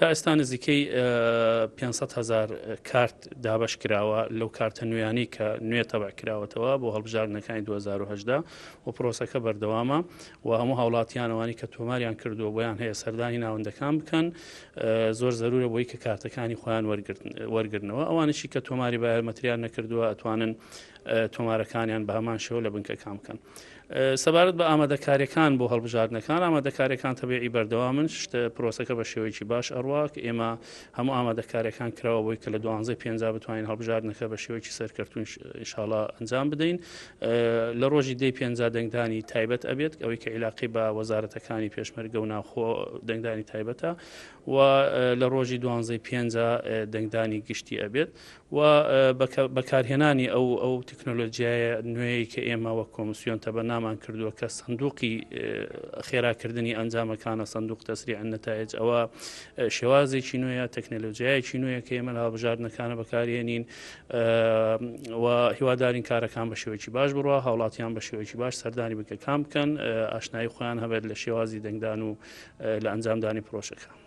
تا ئێستا نزیکەی 500 هەزار کارت دابەش کراوە لەو کارتە نوێیانەی کە نوێ تەبع کراوەتەوە بۆ هەڵبژاردنەکانی 2018 و پرۆسەکە بەردەوامە و هەموو هاوڵاتیان ئەوانەی کە تۆماریان کردووە بۆیان هەیە سەردانی ناوەندەکان بکەن زۆر زەرورە بۆی کە کارتەکانی خۆیان وەرگرنەوە ئەوانشی کە تۆماری بایۆمەتریان نەکردووە ئەتوانن تۆمارەکانیان بە هەمان شێوە لە بنکەکان بکەن. سەبارەت بە ئامادەکاریەکان بۆ هەڵبژاردنەکان ئامادەکاریەکان تەبیعی بەردەوامن شتە پرۆسەکە بە شێوەیەکی باش ئەڕوا کە ئێمە هەموو ئامادەکاریەکان کراوە بۆی کە لە دوانزەی پێنجا بتوانین هەڵبژاردنەکە بە شێوەیەکی سەرکەوتوو ئینشاڵا ئەنجام بدەین لە ڕۆژی دەی پێنجا دەنگدانی تایبەت ئەبێت ئەوەی کە عیلاقی بە وەزارەتەکانی پێشمەرگە و ناوخۆ دەنگدانی تایبەتە و لە ڕۆژی دوانزەی پێنجا دەنگدانی گشتی ئەبێت و بەکارهێنانی ئەو ئەو تەکنۆلۆژیایە نوێی کە ئێمە وەک کۆمسیۆن تەبەنامان کردووە کە سندوقی خێراکردنی ئەنجامەکانە سندوق تەسریع النتائج ئەوە شێوازێکی نوێیە تەکنەلۆژیایەکی نوێیە کە ئێمە لە هەڵبژاردنەکانە بەکارهێنین و هیوادارین کارەکان بە شێوەیەکی باش بڕوا هاوڵاتیان بە شێوەیەکی باش سەردانی بنکەکان بکەن ئاشنایی خۆیان هەبێت لە شێوازی دەنگدان و لە ئەنجامدانی پرۆسەکە.